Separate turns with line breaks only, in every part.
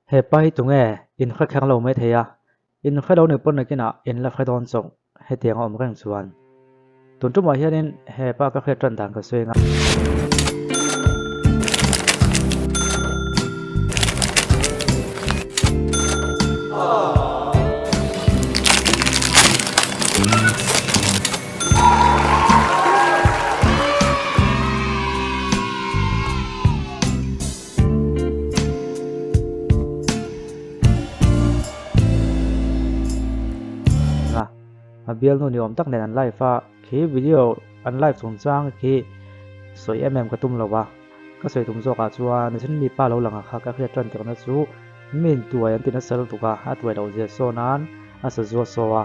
He pa hi tunge in hre kher lo mai thei a, in hre lo ni pawn nakinah in la hre dawn chauh hetiang a awm reng chuan. Tun tumah hianin he pa ka hriat tan dan ka sawi anga. A bialnu ni awm tak nen an live a, khi video an live chungchang khi sawi em em ka tum lo a, ka sawi tum zawkah chuan nichin mi pa lo lang a kha ka hriat tan tirna chu mi in tuai an ti nasa lutuk a, a tuai loh zia saw nan a sa zual saw a,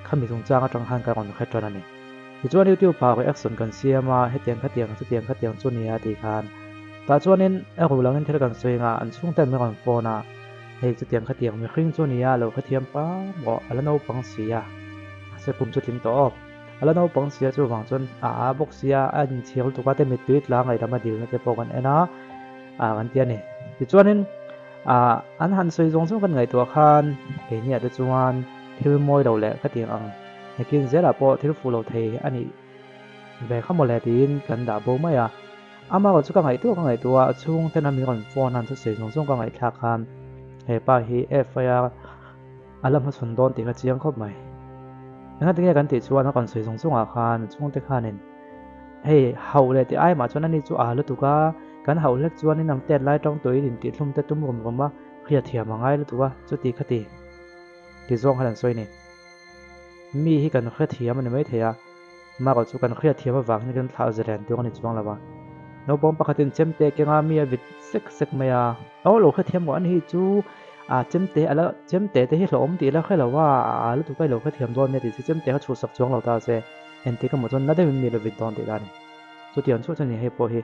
khami chungchang atang khan ka rawn hre tan a ni. Tichuan YouTube ah reaction kan siam a, hetiang khatiang chutiang khatiang chu nia tih khan tah chuanin a ru langin thil kan sawi anga an chhungten min rawn phone a, hei chutiang khatiang mihring chu nia lo hrethiam pa maw a la naupang si a, mahse kum chu tling tawh awk a la naupang si a chuvang chuan a a bawk sia a inchhir lutuk a te mittui tla ngaihdam a dilna te pawh kan en a ah kan ti a ni. Tichuanin ah an han sawi zawng zawng kan ngaihtuah khan keiniah te chuan thil mawi lo leh khatiang ang. Nakin zelah pawh thil fuh lo thei a nih ve kha mawle tiin kan dah bo mai a. Amarawh chu ka ngaihtuah ka ngaihtuah a, a chhungten a mi rawn phone han thusawi zawng zawng ka ngaihthlak khan he pa hi FIR a la hmachhawn dawn tih ka chiang khawp mai. Engati nge kan tih chuan a rawn sawi zawng zawngah khan a chhungte khanin hei hauh leh tih ai mah chuan ani chu a lutuk a, kan hauh hlek chuanin ang tet lai tang tuiin intihhlum te tum rum rum a, hriatthiam a ngai lutuk a, chuti khati ti zawng khan an sawi ni. Mi hi kan hrethiam a ni maithei a, Mark chu kan hriatthiam avangin kan thlah zalen tur a ni chuang lo a. Naupang pakhatin chemte kenga mi a vit sek sek mai a, Aw lo hrethiam rawh ani hi chu a chemte a la chemte te hi hlauhawm tih la hre lo a, a lutuk a i lo hrethiam dawn nia tih chu chemte kha chhuhsak chuang lo ta se, engtik emaw chuan na deuhin mi la vit dawn tih la a ni. Chutiang chu chuan hei pawh hi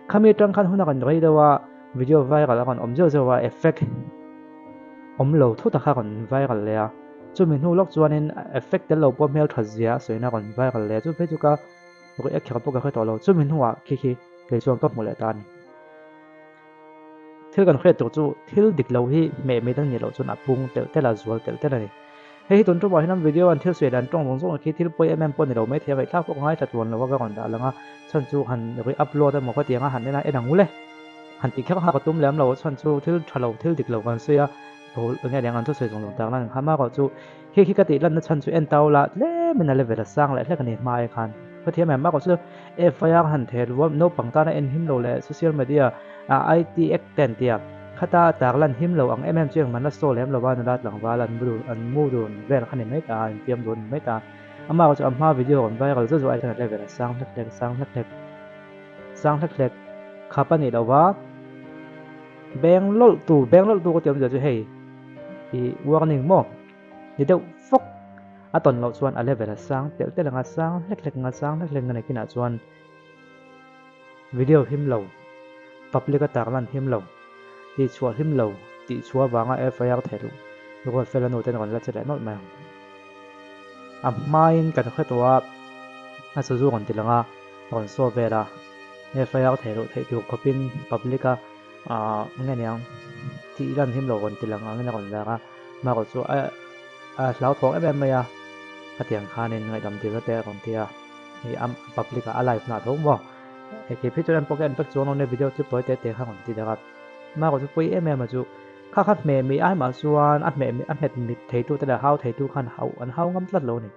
khami atang khan hun a rawn rei deuh a, video viral a rawn awm zeuh zeuh a, effect awm lo thut a kha rawn viral leh a. Chumi hnu lawk chuanin effect tel lo pawh hmel that zia a sawina rawn viral leh chu phei chu ka react kher pawh ka hre tawh lo. Chumi hnuah khi khi kei chuan ka hmu leh ta a ni. Thil kan hriat tur chu thil dik lo hi hmeh mai dang nih loh chuan a pung telh telh a, zual telh telh a ni. Hei hi tun tumah hian video an thil sawi leh an tawng zawng zawng khi thil pawi em em pawh ni lo mai thei a, ngaihthlak pawh ka ngaithla tluan lo a ka rawn dah lang a, chhan chu han re-upload emaw ka ti ang a, han en a en ang ule. Han tih kher kha ka tum lem lo, chhan chu thil tha lo thil dik lo kan sawi a, Pawl enge leng an thusawi zawng zawng tak lan kha mah chu khi khi ka tih lanna chhan chu en tau la tlem in a level a sang leh hlek a ni hma ai khan khawthiam em mah chu FIR han theh luam naupang tana en him lo leh social media a IT act te an tia khata tak lan him lo ang em em chu engmah na saw lem lova nula tlangval an mu dun an mu dun vel kha ni mai ta an fiam dun ni mai ta amah chu a hma video rawn viral zauh zauh ai khan a level a sang hlek hlek sang hlek hlek sang hlek hlek khap a nih lova. Beng lawlh tu, beng lawlh tu ka ti awmzia chu hei i warning maw ni deuh fawk a tawn loh chuan a level a sang telh telh anga sang hlek hlek anga sang hlek hlek anga nakinah chuan video him lo public a tarlan him lo tih chhuah hlim lo tih chhuah avanga FIR theih loh rual fel a nu ten rawn la che leh nawlh mai ang. A hmain kan hre tawh a, a sazu rawn ti lang a, rawn saw vel a. FIR theih loh theih tur khawpin public a ahh nge niang tih lan him lo rawn ti lang angin a rawn lar a, marawh chu a a hlauthawng em em mai a, khatiang khanin ngaihdam dilna te a rawn ti a, hei a public ah a live na tho maw, hei kei phei chuan en pawh ka en vek chuang lo nia video clip tawi te te kha rawn ti darh a, marawh chu pawi em em a chu kha kha hmeh mi ai mah chuan a hmeh a hmet mit theitu te leh hau theitu khan hauh an hau ngam tlat lo a ni.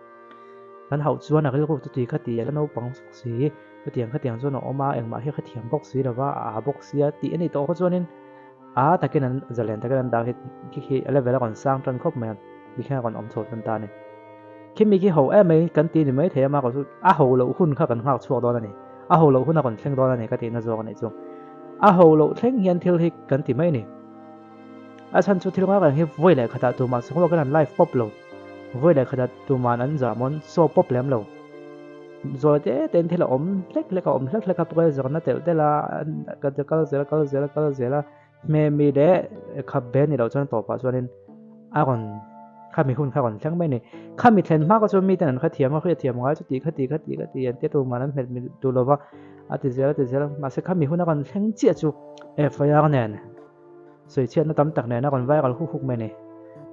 Kan hauh chuan a rilru chu tui kha ti a la naupang si, chutiang khatiang chuan a awm a, engmah hi a hrethiam bawk si lova, a â bawk sia tih a nih tawh kha chuanin â takin an zalen takin an dah khi khi khi a level a rawn sang tan khawp mai a, ti khian a rawn awm chho tan ta a ni. Khimi khi ho em mai kan ti ni mai thei a mah chu a ho loh hun kha kan nghak chhuak dawn a ni, a ho loh hun a rawn thleng dawn a ni ka tihna zawk a nih chu. A ho loh thleng hian thil hi kan ti mai a ni. A chhan chu thil nghak reng hi vawi leh khatah tumah sakhua kan han live pawp lo. Vawi leh khatah tuman an zah mawn saw pawp lem lo. Zawi te tein thil a awm hlek hlek a awm hlek hlek a pressure na telh telh a ka kal zel a kal zel a kal zel a hmehmi leh khap be ni loh chuan tawpah chuanin a rawn khami hun kha a rawn thleng mai a ni. Khami thlen hma kha chuan miten an hrethiam a hriatthiam ngai chu ti kha ti kha ti kha ti an tia tuman an hmet duh lo va a ti zel a ti zel a mahse khami hun a rawn thleng chiah chu FIR nen. Sawichhiatna tam tak nena rawn viral huk huk mai a ni.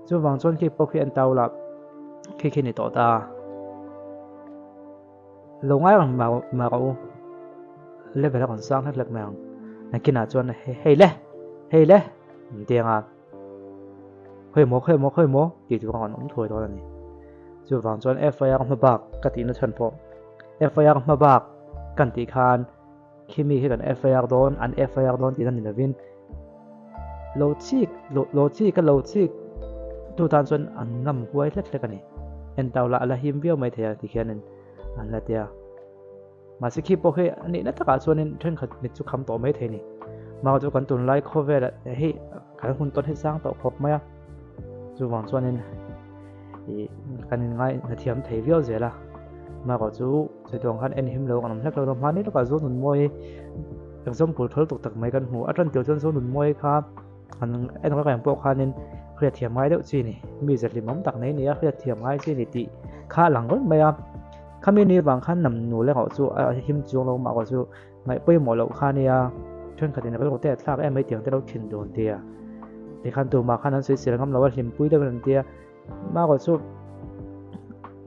Chuvang chuan khi pawh khi en tau la, khi khi ni tawh ta. Lo ngai reng mah rawh u, level a rawn sang hlek hlek mai ang. Nakinah chuan hei le, hei le an ti ang a, khawi maw, khawi maw, khawi maw tih tur a rawn awm thuai dawn a ni. Chuvang chuan FIR hma bak ka tihna chhan pawh FIR hma bak kan tih khan Khi mi hi kan FIR dawn, an FIR dawn tihna ni lovin lo chik, lo chik a lo chik tu tan chuan an ngam huai hlek hlek a ni. En tau lah a la him viau mai thei a ti khianin an la tia. Mahse khi pawh khi a nihna takah chuanin thenkhat mit chu kham tawh mai thei a ni. Mah chu kan tunlai khawvelah hei kan hun tawn hi sang tawh khawp mai a. Chuvang chuanin ih kan inngai hnathiam thei viau zel a. Marawh chu Chutiang khan en him lo kan awm hlek lo hmani lawkah Zonunmawi example thawl tuk tak mai kan hmu a tan tir chuan Zonunmawi kha an en reng reng pawh khanin hriat thiam ngai deuh chi ni mi zahlim awm tak nei nia hriat thiam ngai chi ni tih kha a lang rawih mai a khami ni vang khan nam nu leh erawh chu a him chuang lo mah erawh chu ngaih pawimawh loh kha nia thenkhat in rilru te a thlak em mai tiang te lo thin dun tia tikhan tumah khan an sawisel ngam lo a hlimpui deuh an tia. Marawh chu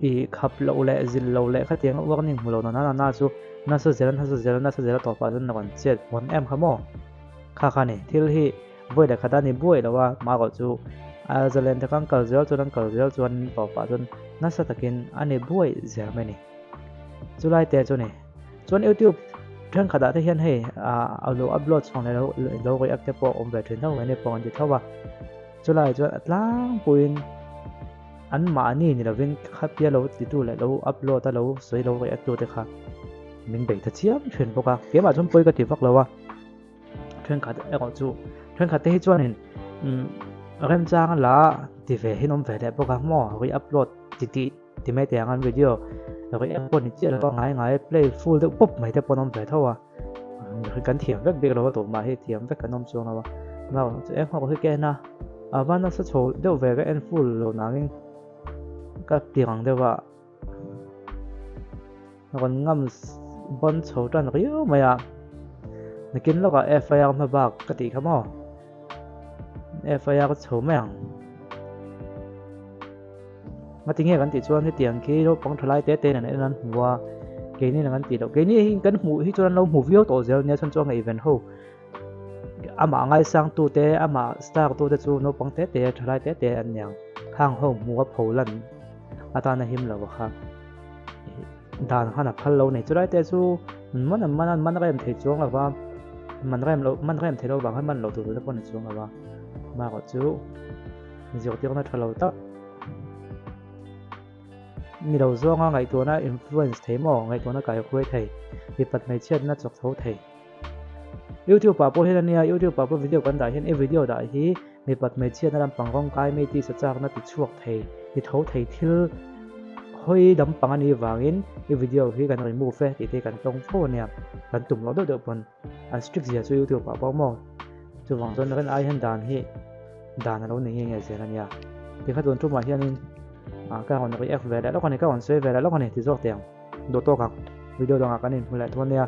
i khap loh leh zil loh leh khatiang a warning hmu lo na na na chu nasa zel nasa zel nasa zel a tawpah chuan a rawn chet hawn em kha maw? Kha kha ni thil hi vawi leh khat a ni buai lo a, marawh chu a zalen taka an kal zel chuan an kal zel chuan tawpah chuan nasa takin a ni buai zel mai a ni. Chulai te chu ni. Chuan YouTube thenkhatah te hian hei a lo upload chhuak leh lo react te pawh a awm ve thin tho mai a ni pawh an ti tho a. Chulai chuan a tlangpuiin an mahni ni lovin khatia lo titu leh lo upload a lo sawi lo react tu te kha min bei ta chiam thin bawk a. Keimah chuan pawi ka ti vak lo a, thenkhat erawh chu thenkhat te hi chuanin umm remchang la ti ve hi an awm ve leh bawk a maw re-upload ti tih ti mai teh ang an video react pawh ni chiah lo a ngai ngai play full deuh pawp mai te pawh an awm ve tho a. Kan thiam vek bik lo a tawh mah hi thiam vek kan awm chuang lo a mau chu eng hawk hi ka en a a va nasa chho deuh ve ka en full lo nangin ka ti ang deuh a rawn ngam bawn chho tan riau mai a nakin lawkah FIR hma bak ka tih kha maw FIR chho mai ang Ngatinge kan tih chuan hetiang khi naupang tha lai te te nen an hmu a, keini nen kan tih loh. Keini hi kan hmuh hi chuan an lo hmu viau tawh zel nia chhan chu a ngaihven ho. Amah ngaisangtu te, amah star tu te chu naupang te te tha lai te te an niang. Khang ho hmu a pho lan atana him lo kha dan khan a phal lo nei. Chulai te chu man an man a, man rem thei chuang lo va, man rem loh man rem thei lo vang khan man loh tur te pawh a ni chuang lo va. Amaherawh chu zirtirna tha lo tak ni lo zawnga ngaihtuahna influence thei maw ngaihtuahna kai huai thei mipat hmeichhiatna chawk tho thei youtube ah pawh hian ania youtube ah pawh video kan dah hian i video dah hi mipat hmeichhiatna lampang rawng kai mi tisa chakna ti chhuak thei ti tho thei thil hawi lampang a nih vangin i video hi kan remove e tih te kan tawng fo ania kan tum loh deuh deuh pawn an strict zia chu youtube ah pawh maw chuvang chuan rin ai hian dan hi dan a lo ni nge nge zel a nia tikha tun tumah hianin ah ka rawn react ve leh lawk a ni ka rawn sawi ve leh lawk a ni ti zawk teh ang duh tawk ang video dangah kan inhmu leh dawn nia.